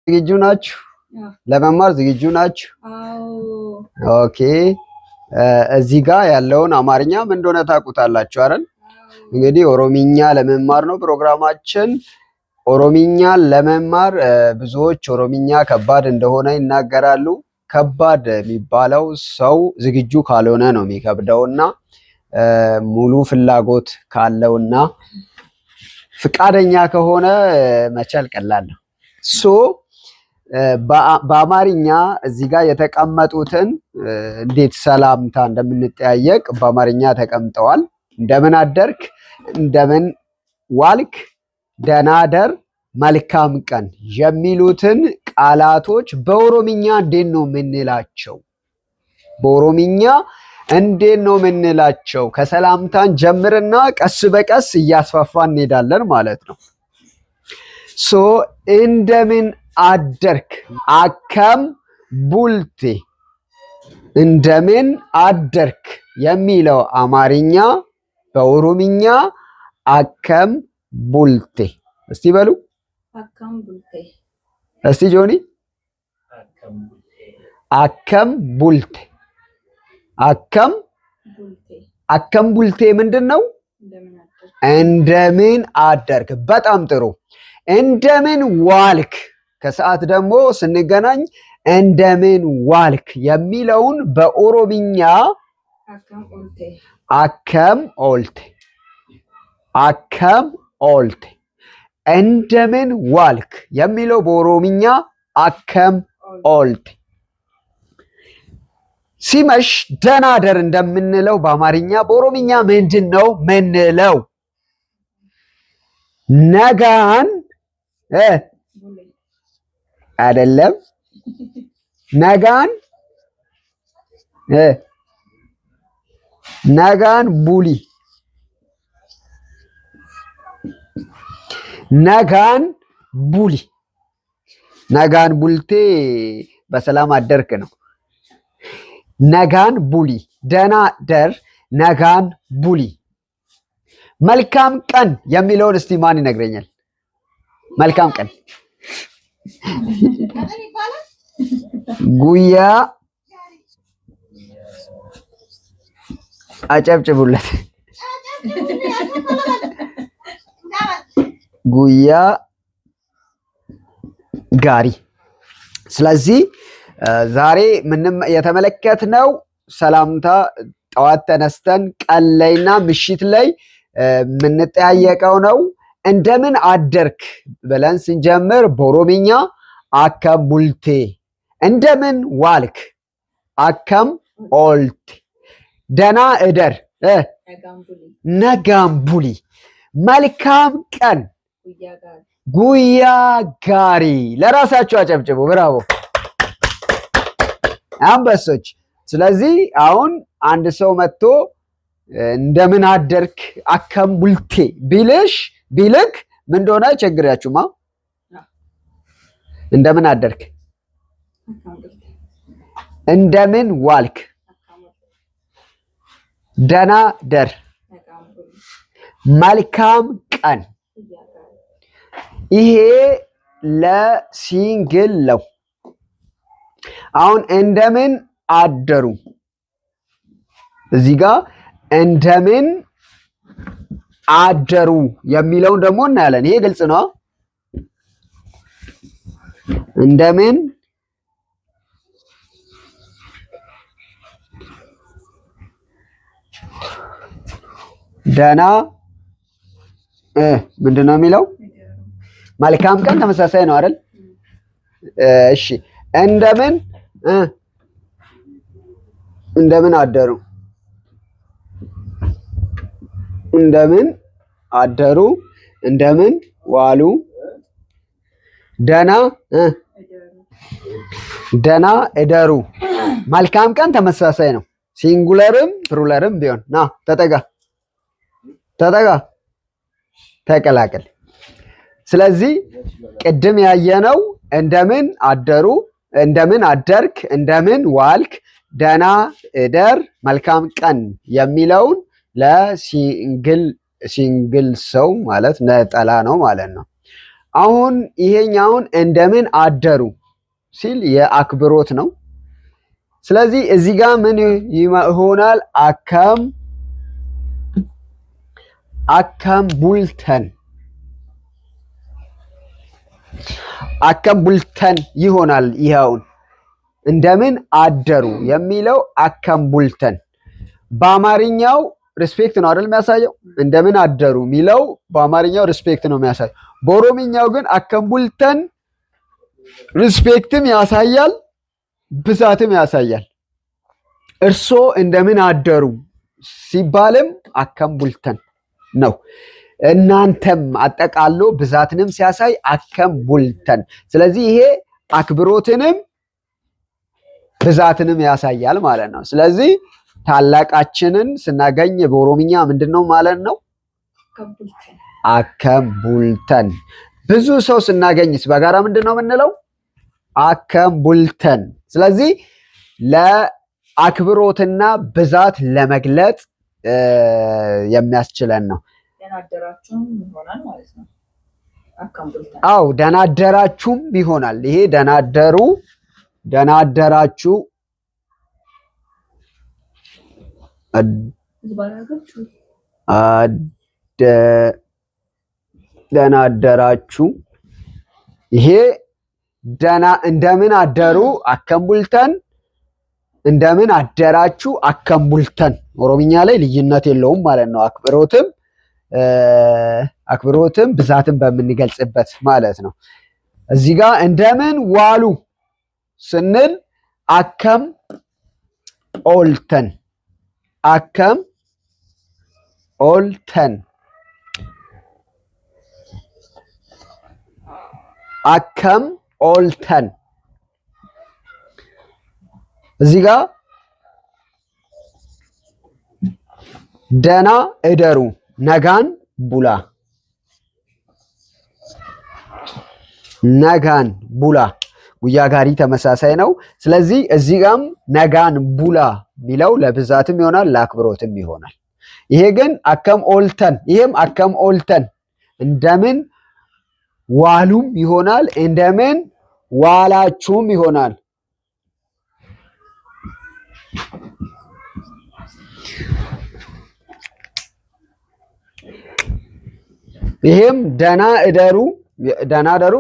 ዝግጁ ናችሁ? ለመማር ዝግጁ ናችሁ? Okay። እዚህ ጋር ያለውን አማርኛ ምን እንደሆነ ታውቁታላችሁ አይደል? እንግዲህ ኦሮሚኛ ለመማር ነው ፕሮግራማችን። ኦሮሚኛ ለመማር ብዙዎች ኦሮሚኛ ከባድ እንደሆነ ይናገራሉ። ከባድ የሚባለው ሰው ዝግጁ ካልሆነ ነው የሚከብደውና ሙሉ ፍላጎት ካለውና ፍቃደኛ ከሆነ መቻል ቀላል ነው። So በአማርኛ እዚህ ጋር የተቀመጡትን እንዴት ሰላምታ እንደምንጠያየቅ በአማርኛ ተቀምጠዋል። እንደምን አደርክ፣ እንደምን ዋልክ፣ ደህና እደር፣ መልካም ቀን የሚሉትን ቃላቶች በኦሮምኛ እንዴት ነው የምንላቸው? በኦሮምኛ እንዴት ነው የምንላቸው? ከሰላምታን ጀምርና ቀስ በቀስ እያስፋፋ እንሄዳለን ማለት ነው። So እንደምን አደርክ akkam bulte፣ እንደምን አደርክ የሚለው አማርኛ በኦሮምኛ akkam bulte። እስቲ በሉ። Akkam bulte። እስቲ ጆኒ፣ akkam bulte። Akkam Bulte። Akkam bulte ምንድን ነው? እንደምን አደርክ። እንደምን አደርክ። በጣም ጥሩ። እንደምን ዋልክ፣ ከሰዓት ደግሞ ስንገናኝ እንደምን ዋልክ የሚለውን በኦሮምኛ Akkam oolte። Akkam oolte፣ akkam oolte። እንደምን ዋልክ የሚለው በኦሮምኛ akkam oolte። ሲመሽ ደህና እደር እንደምንለው በአማርኛ በኦሮምኛ ምንድን ነው ምንለው? Nagaan Buli። አይደለም። Nagaan nagaan buli፣ nagaan buli፣ nagaan bulte በሰላም አደርክ ነው። Nagaan buli ደህና እደር። Nagaan buli። መልካም ቀን የሚለውን እስቲ ማን ይነግረኛል? መልካም ቀን guyyaa፣ አጨብጭቡለት። Guyyaa gaarii። ስለዚህ ዛሬ ምንም የተመለከትነው ሰላምታ ጠዋት ተነስተን ቀን ላይና ምሽት ላይ የምንጠያየቀው ነው። እንደምን አደርክ ብለን ስንጀምር በኦሮምኛ akkam bulte፣ እንደምን ዋልክ akkam oolte፣ ደህና እደር Nagaan buli። Nagaan buli፣ መልካም ቀን Guyyaa gaarii። Guyyaa gaarii። ለራሳችሁ አጨብጭቡ። Bravo አንበሶች። ስለዚህ አሁን አንድ ሰው መጥቶ እንደምን አደርክ akkam bulte ቢልሽ ቢልክ ምን እንደሆነ ቸግሪያችሁማ። እንደምን አደርክ፣ Akkam bulte። እንደምን ዋልክ፣ Akkam oolte። ደህና እደር፣ Nagaan buli። መልካም ቀን። Guyyaa gaarii። ይሄ ለ single ነው። አሁን እንደምን አደሩ እዚህ ጋር እንደምን አደሩ የሚለውን ደግሞ እናያለን። ይሄ ግልጽ ነው። እንደምን ደህና ምንድን ነው የሚለው? መልካም ቀን ተመሳሳይ ነው አይደል? እሺ እንደምን አደሩ፣ እንደምን አደሩ፣ እንደምን ዋሉ፣ ደህና ደህና እደሩ። መልካም ቀን ተመሳሳይ ነው። Singular ም plural ም ቢሆን ና ተጠጋ ተጠጋ ተቀላቀል። ስለዚህ ቅድም ያየነው እንደምን አደሩ፣ እንደምን አደርክ፣ እንደምን ዋልክ፣ ደህና እደር፣ መልካም ቀን የሚለውን ለ single single ሰው ማለት ነጠላ ነው ማለት ነው። አሁን ይሄኛውን እንደምን አደሩ ሲል የአክብሮት ነው። ስለዚህ እዚህ ጋር ምን ይሆናል? Akkam akkam bultan akkam bultan ይሆናል። ይኸውን እንደምን አደሩ የሚለው akkam bultan በአማርኛው respect ነው አይደል የሚያሳየው? እንደምን አደሩ የሚለው በአማርኛው respect ነው የሚያሳየው። በኦሮምኛው ግን akkam bultan respect ም ያሳያል፣ ብዛትም ያሳያል። እርሶ እንደምን አደሩ ሲባልም akkam bultan ነው። እናንተም አጠቃሎ ብዛትንም ሲያሳይ akkam bultan። ስለዚህ ይሄ አክብሮትንም ብዛትንም ያሳያል ማለት ነው። ስለዚህ ታላቃችንን ስናገኝ በኦሮምኛ ምንድን ነው ማለት ነው? Akkam bultan. Akkam bultan። ብዙ ሰው ስናገኝስ በጋራ ምንድን ነው የምንለው? Akkam bultan። ስለዚህ ለአክብሮትና ብዛት ለመግለጽ የሚያስችለን ነው። ደህና አደራችሁም ይሆናል ማለት ነው። Akkam bultan. አው ደህና አደራችሁም ይሆናል። ይሄ ደህና አደሩ፣ ደህና አደራችሁ፣ ዝባራችሁ ደህና አደራችሁ። ይሄ ደህና እንደምን አደሩ akkam bultan፣ እንደምን አደራችሁ akkam bultan። ኦሮምኛ ላይ ልዩነት የለውም ማለት ነው። አክብሮትም ብዛትም በምንገልጽበት ማለት ነው። እዚህ ጋር እንደምን ዋሉ ስንል akkam ooltan akkam ooltan akkam ooltan። እዚህ ጋር ደና እደሩ nagaan bulaa nagaan bulaa guyyaa gaarii ተመሳሳይ ነው። ስለዚህ እዚህ ጋም nagaan bulaa የሚለው ለብዛትም ይሆናል ለአክብሮትም ይሆናል። ይሄ ግን akkam ooltan፣ ይሄም akkam ooltan እንደምን ዋሉም ይሆናል፣ እንደምን ዋላችሁም ይሆናል። ይሄም ደና እደሩ ደና እደሩ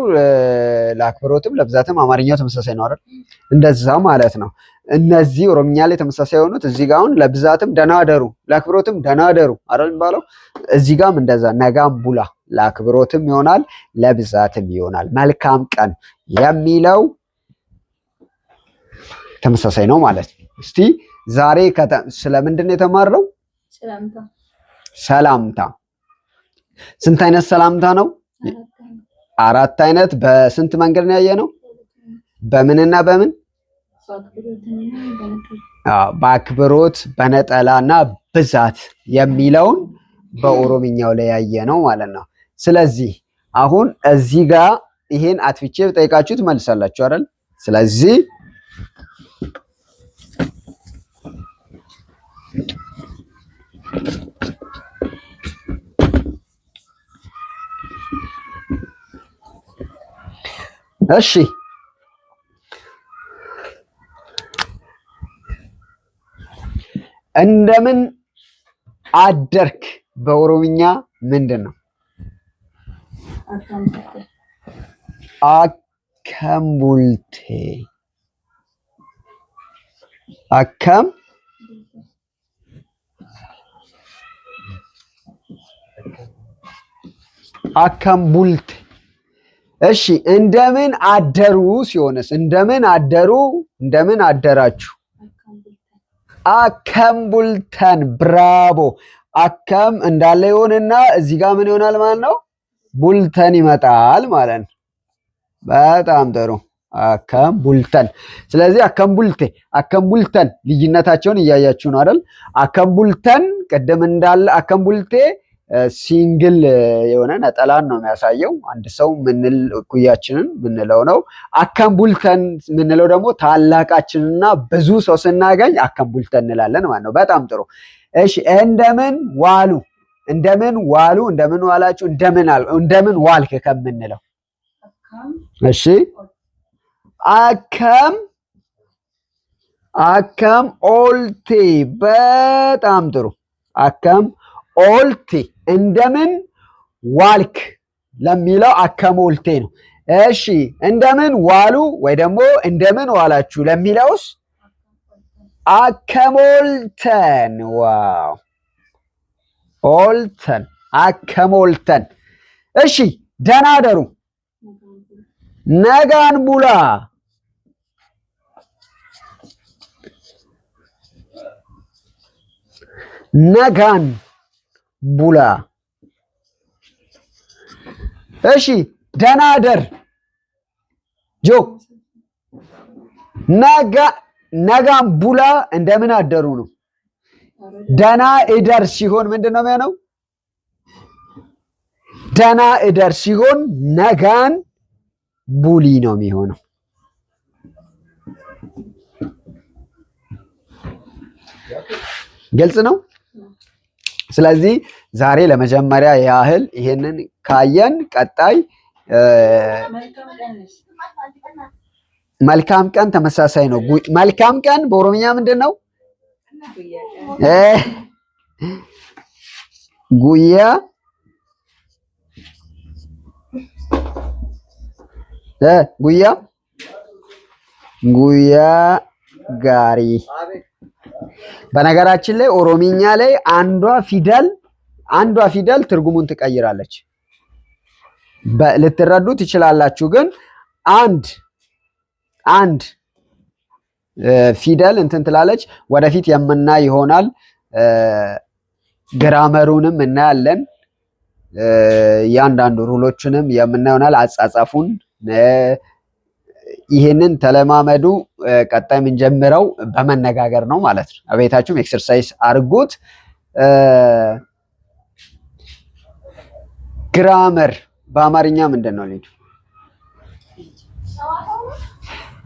ለአክብሮትም ለብዛትም አማርኛው ተመሳሳይ ነው አይደል? እንደዛ ማለት ነው። እነዚህ ኦሮምኛ ላይ ተመሳሳይ የሆኑት እዚህ ጋር አሁን ለብዛትም ደና እደሩ ለአክብሮትም ደና እደሩ አይደል የሚባለው? እዚህ ጋርም እንደዛ nagaan bulaa ለአክብሮትም ይሆናል ለብዛትም ይሆናል። መልካም ቀን የሚለው ተመሳሳይ ነው ማለት ነው። እስቲ ዛሬ ስለምንድን ነው የተማርነው? ሰላምታ። ሰላምታ። ስንት አይነት ሰላምታ ነው? አራት አይነት። በስንት መንገድ ነው ያየነው? በምንና በምን? በአክብሮት በነጠላና ብዛት የሚለውን በኦሮምኛው ላይ ያየነው ማለት ነው። ስለዚህ አሁን እዚህ ጋር ይሄን አጥፍቼ ብጠይቃችሁ ትመልሳላችሁ አይደል? ስለዚህ እሺ እንደምን አደርክ በኦሮምኛ ምንድን ነው? Akkam bulte akkam akkam bulte። እሺ እንደምን አደሩ ሲሆንስ? እንደምን አደሩ፣ እንደምን አደራችሁ? Akkam bultan። Bravo። Akkam እንዳለ ይሆንና እዚህ ጋር ምን ይሆናል ማለት ነው? Bultan ይመጣል ማለት ነው። በጣም ጥሩ። Akkam bultan። ስለዚህ akkam bulte፣ akkam bultan ልዩነታቸውን እያያችሁ ነው አይደል? Akkam bultan ቅድም እንዳለ akkam bulte single የሆነ ነጠላን ነው የሚያሳየው። አንድ ሰው ምንል እኩያችንን ምንለው ነው። Akkam bultan ምንለው ደግሞ ታላቃችንና ብዙ ሰው ስናገኝ akkam bultan እንላለን ማለት ነው። በጣም ጥሩ። እሺ እንደምን ዋሉ፣ እንደምን ዋሉ፣ እንደምን ዋላችሁ፣ እንደምን ዋልክ ከምንለው Akkam እሺ akkam akkam oolte። በጣም ጥሩ። Akkam oolte እንደምን ዋልክ ለሚለው akkam oolte ነው። እሺ እንደምን ዋሉ ወይ ደግሞ እንደምን ዋላችሁ ለሚለውስ akkam ooltan። Wow ooltan akkam ooltan። እሺ ደህና አደሩ። Nagaan bulaa። Nagaan bulaa። እሺ ደህና አደር ጆ naga nagaan bulaa እንደምን አደሩ ነው። ደህና እደር ሲሆን ምንድን ነው የሚሆነው? ደህና እደር ሲሆን nagaan buli ነው የሚሆነው። ግልጽ ነው። ስለዚህ ዛሬ ለመጀመሪያ ያህል ይሄንን ካየን ቀጣይ መልካም ቀን ተመሳሳይ ነው። መልካም ቀን በኦሮምኛ ምንድን ነው? Guyyaa guyyaa guyyaa gaarii። በነገራችን ላይ ኦሮሚኛ ላይ አንዷ ፊደል ትርጉሙን ትቀይራለች። ልትረዱ ትችላላችሁ። ግን አንድ ፊደል እንትን ትላለች። ወደፊት የምናይ ይሆናል። Grammar ኡንም እናያለን። እያንዳንዱ rule ኦችንም የምናይ ይሆናል። አጻጻፉን ይሄንን ተለማመዱ። ቀጣይ የምንጀምረው በመነጋገር ነው ማለት ነው። ቤታችሁም exercise አድርጉት። Grammar በአማርኛ ምንድን ነው ሊዱ?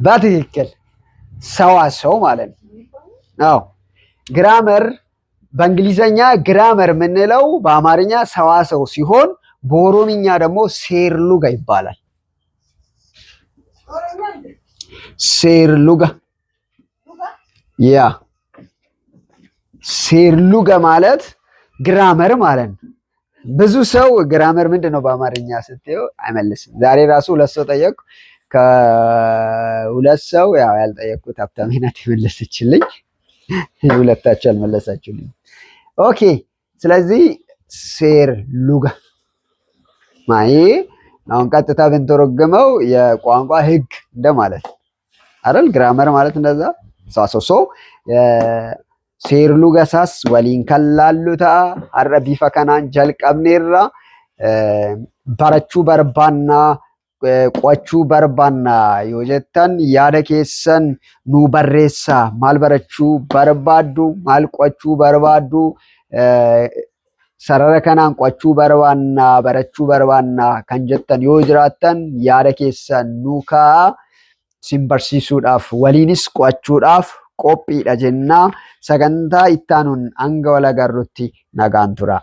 በትክክል ሰዋሰው ማለት ነው። አዎ grammar በእንግሊዘኛ grammar የምንለው በአማርኛ ሰዋሰው ሲሆን በኦሮምኛ ደግሞ seerluga ይባላል። Seerluga yeah seerluga ማለት grammar ማለት ነው። ብዙ ሰው grammar ምንድን ነው በአማርኛ ስትየው አይመልስም። ዛሬ ራሱ ሁለት ሰው ጠየቅኩ። ከሁለት ሰው ያው ያልጠየቅኩት ሀብታሜ ናት የመለሰችልኝ። ሁለታችሁ አልመለሳችሁልኝ። Okay ስለዚህ seerluga ማይ አሁን ቀጥታ ብንተረጉመው የቋንቋ ህግ እንደማለት አይደል? Grammar ማለት እንደዛ ሰዋሰው so seerluga isaas waliin kan laallu ta'a. Har'a bifa kanaan jalqabneerra. Barachuu barbaannaa, qo'achuu barbaannaa yoo jettan yaada keessan nuu barreessaa. Maal barachuu barbaaddu? Maal qo'achuu barbaaddu? Sarara kanaan qo'achuu barbaannaa, barachuu barbaannaa kan jettan yoo jiraattan yaada keessan nuu kaa'aa. Sin barsiisuudhaaf waliinis qo'achuudhaaf qophiidha jennaa. Sagantaa itti aanuun hanga wal agarrutti nagaan tura.